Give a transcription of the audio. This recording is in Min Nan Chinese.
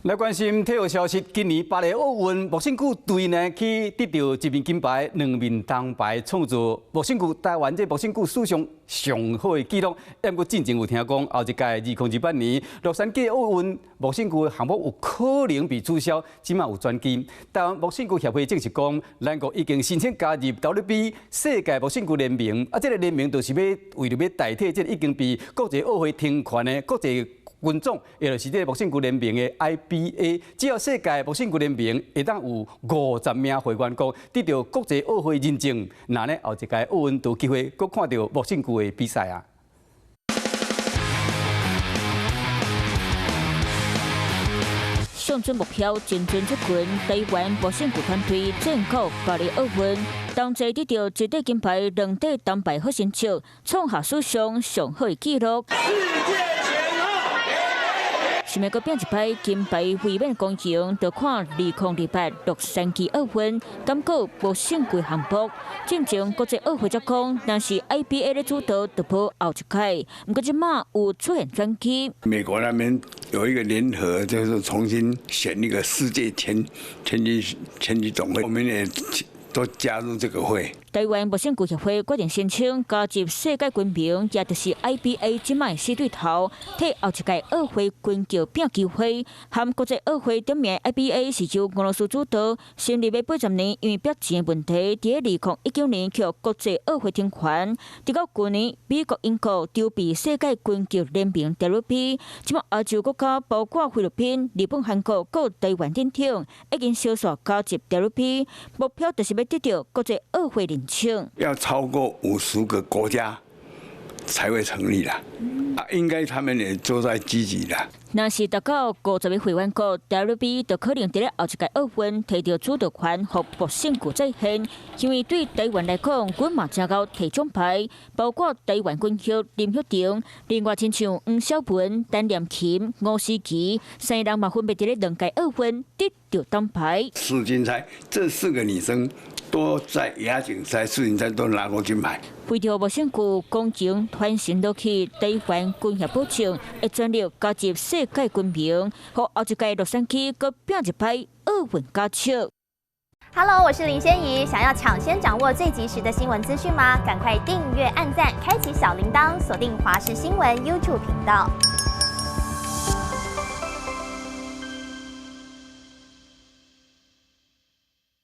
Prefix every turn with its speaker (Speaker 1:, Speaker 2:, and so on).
Speaker 1: 來關心體育消息，今年巴黎奧運木身球隊呢去得著一面金牌、兩面銅牌，創造木身球台灣這木身球史上上好的紀錄。毋過進前有聽講，後一屆2028年洛杉磯奧運木身球項目有可能被取消，這馬有轉機。台灣木身球協會證實講，咱國已經申請加入 WB 世界木身球聯盟，啊，這個聯盟就是欲為著欲代替這個已經被國際奧會停權的國際軍總，也就是這個木身球聯盟的 IBA，只要世界木身球聯盟會當有50名會員國得著國際奧會認證，那呢後一屆奧運就有機會閣看著木身球的比賽啊！
Speaker 2: 向準目標，精準出拳，台灣木身球團隊戰到巴黎奧運，同齊得著一塊金牌、兩塊銅牌好成績，創下史上上好的紀錄。想欲閣拼一擺金牌衛冕光榮，就看2028洛杉磯奧運，敢閣無勝過項目。進前國際奧會才講，若是 IBA 咧主導，就無後一屆。毋過這馬有出現轉機。
Speaker 3: 美國那邊有一個聯合，就是重新選一個世界拳擊總會，我們也都加入這個會。
Speaker 2: 台灣木身球協會決定申請加入世界軍盟，也就是 IBA 這擺死對頭，替後一屆奧會拳擊拼機會。和國際奧會頂名 IBA 是由俄羅斯主導，成立欲80年，因為迫錢的問題，佇2019年予國際奧會停權。直到舊年，美國、英國籌備世界拳擊聯盟 WB，這擺亞洲國家包括菲律賓、日本、韓國、閣台灣等等，已經相續加入 WB，目標就是欲得著國際奧會認證。
Speaker 3: 要超過50個國家才會成立啦，啊，應該他們也都在積極啦。
Speaker 2: 若是達到50個會員國，WB 就可能佇咧後一屆奧運提著主導權，予木身球再現。因為對台灣來講，阮嘛誠𠢕提獎牌，包括台灣軍協林旭霆，另外親像黃筱雯、陳念琴、吳思琪，三个人嘛分別佇咧兩屆奧運得著銅牌。
Speaker 3: 世錦賽這四個女生都在亞錦賽、世錦賽都拿過金牌。
Speaker 2: 為著木身球光榮傳承落去，台灣拳協保證會全力加入世界軍盟，予後一屆洛杉磯閣拼一擺奧運佳績。
Speaker 4: Hello，我是林仙怡，想要搶先掌握最及時的新聞資訊嗎？趕快訂閱、按讚、開啟小鈴鐺，鎖定華視新聞 YouTube 頻道。